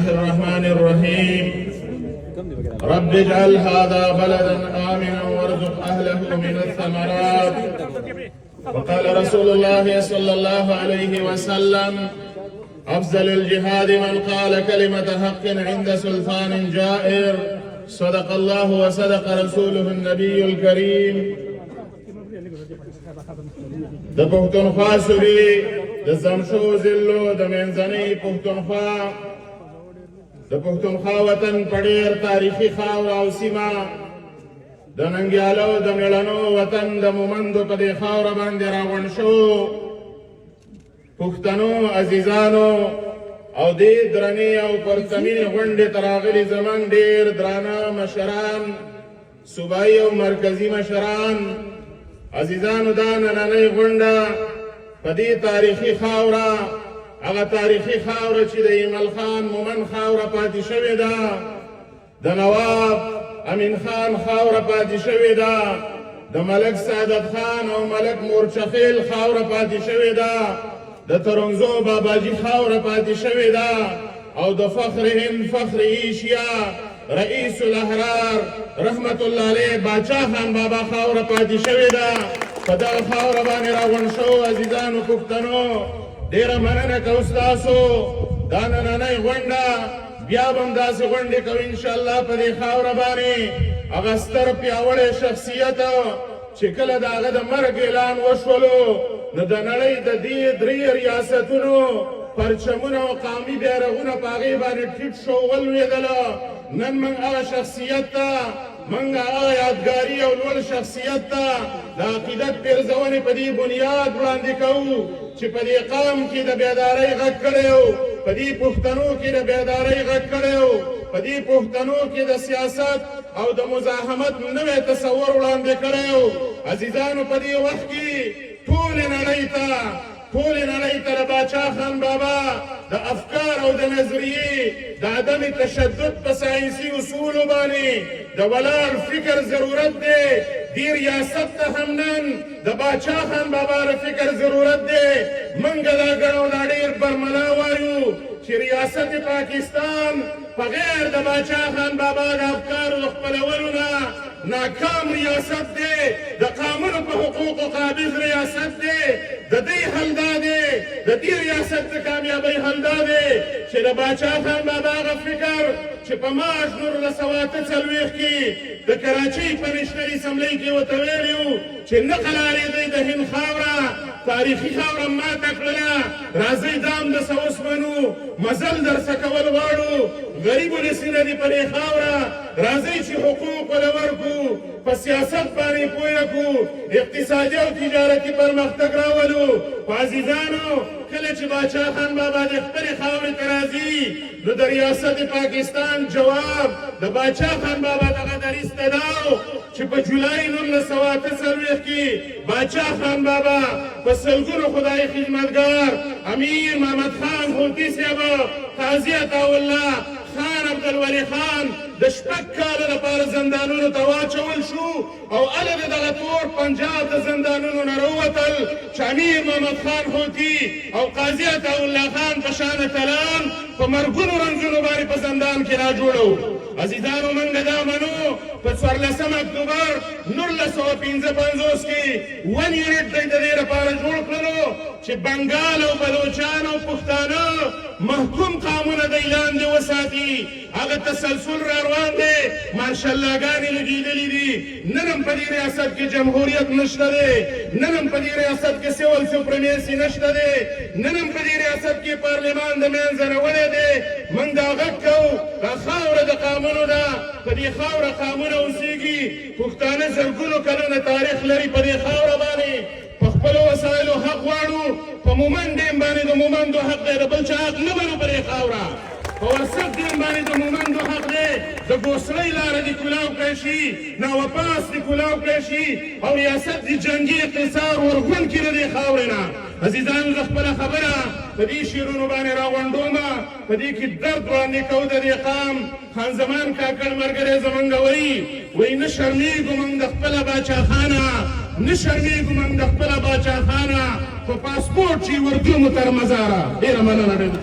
الرحمن الرحيم. رب اجعل هذا بلدا آمنا وارزق أهله من الثمرات. وقال رسول الله صلى الله عليه وسلم: أفضل الجهاد من قال كلمة حق عند سلطان جائر. صدق الله وصدق رسوله النبي الكريم. د پښتونخوا صوبې د ضم شوو ضلعو، د منځنۍ پښتونخوا، د پښتونخوا وطن په ډېر تاریخي خاوره او سیمه، د ننګیالو د میړنو وطن، د مومندو په دې خاوره باندې راغونډ شو پښتنو عزیزانو او دې درنې او پرتمینې غونډې ته راغلي زمونږ ډېر درانه مشران، صوبایي او مرکزي مشران، عزیزانو، دا نننۍ غونډه په دې تاریخي خاوره، هغه تاریخي خاوره چې د ایمل خان مومن خاوره پاتې شوې ده، د نواب امین خان خاوره پاتې شوې ده، د ملک سعادت خان او ملک مورچخیل خاوره پاتې شوې ده، د ترنګزو باباجي خاوره پاتې شوې ده او د فخر هند، فخر ایشیا، رئیس الاحرار رحمت الله علیه باچا خان بابا خاوره پاتې شوې ده، په دغه خاوره باندې راغونډ شو عزیزانو پښتنو، ډېره مننه کوو ستاسو. دا نننۍ غونډه، بیا به هم داسې غونډې کوو انشاءالله. په دې خاوره باندې هغه ستر پیاوړی شخصیت چې کله د هغه د مرګ اعلان وشولو، نو د نړۍ د دې درې ریاستونو پرچمونه او قامي بیرغونه په هغې باندې ټیټ شو، ولوېدله. نن موږ هغه شخصیت ته، موږ هغه یادګاري او لوړ شخصیت ته د عقیدت پیرزونې په دې بنیاد وړاندې کوو چې په دې قام کې د بیدارۍ غږ کړی و، په دې پښتنو کې د بیدارۍ غږ کړی و، په دې پښتنو کې د سیاست او د مزاحمت نوی تصور وړاندې کړی و. عزیزانو، په دې وخت کې ټولې نړۍ ته د باچا خان بابا د افکار او د نظریې، د عدم تشدد په ساینسي اصولو باندې د ولاړ فکر ضرورت دی. دې ریاست ته هم نن د باچا خان بابا د فکر ضرورت دی. منګه دا ګڼو، دا ډېر برملا وایو چې ریاست پاکستان په غیر د باچا خان بابا د افکارو د خپلولو نه ناکام ریاست دی، د قامونو په حقوقو قابض ریاست دی. د دې حل دا دی، د دې ریاست د کامیابۍ حل دا دی چې د باچا خان بابا هغه فکر چې په مارچ 1948 کې د کراچۍ په نېشنل اسمبلۍ کې ورته ویلي وو چې نه قلارېدی، د هند خاوره، تاریخي خاوره ماته کړله، راځئ دا هم درسه وسمنو، مزل درسه کول غواړو، غریب ولسونه دي په دې خاوره، راځئ چې حقوق وله ورکو، په سیاست باندې پوه کړو، اقتصادي او تجارتي پرمختګ راولو. خو عزیزانو، کله چې باچا خان بابا د خپلې خاورې ته راځي، نو د ریاست پاکستان جواب د باچا خان بابا دغه دریځ ته دا و چې په جولای 1948 کې باچا خان بابا په سلګونو خدای خدمتګار، امیر محمد خان هوتي صاحب، قاضي عطاالله خان، عبدالولي خان د 6 کاله لپاره زندانونو ته واچول شو او هله د دغه تور پنجاب د زندانونو نه راووتل چې امیر محمد خان هوتي او قاضي عطاالله خان په شان اتلان په مرګونو رنځونو باندې په زندان کې را جوړو. عزیزانو، موږ دا منو، په 14 اکتوبر 1955 کې ون یونټ دی د دې لپاره جوړ کړلو چې بنګال او بلوچان او پښتانه محکوم قامونه دی لاندې وساتي. هغه تسلسل را روان دی، مارشل لاګانې لګېدلې دي. نن هم په دې ریاست کې جمهوریت نشته دی، نن هم په دې ریاست کې civil supremacy نشته دی، نن هم په دې ریاست کې پارلمان د منځه روړی دی. موږ دا غږ کوو، دا خاوره د قامونو ده، په دې خاوره قامونه اوسېږي. پښتانه زرګونو کلونه تاریخ لري. په دې خاوره باندې په خپلو وسایلو حق غواړو. په مومند ډیم باندې د مومندو حق دی، د بل چا حق نه منو. په دې خاوره، په ورسک ډیم باندې د مومندو حق دی. د ګوسړۍ لاره دې کلاو کړی شي، ناوپاس دې کلاو کړی شي او ریاست دې جنګي اقتصار ورغون کړي د دې خاورې نه. عزیزانو، زه خپله خبره په دې شعرونو باندې راغونډوم، په دې کې درد وړاندې کوو د دې قام. خان زمان کاکړ مرګری زمونږ وایي، وایي: نه شرمېږو موږ د خپله باچا خانه، نه شرمېږو موږ د خپله باچا خانه، په پاسپورټ چې وردومو تر مزاره. ډېره مننه، ډېره.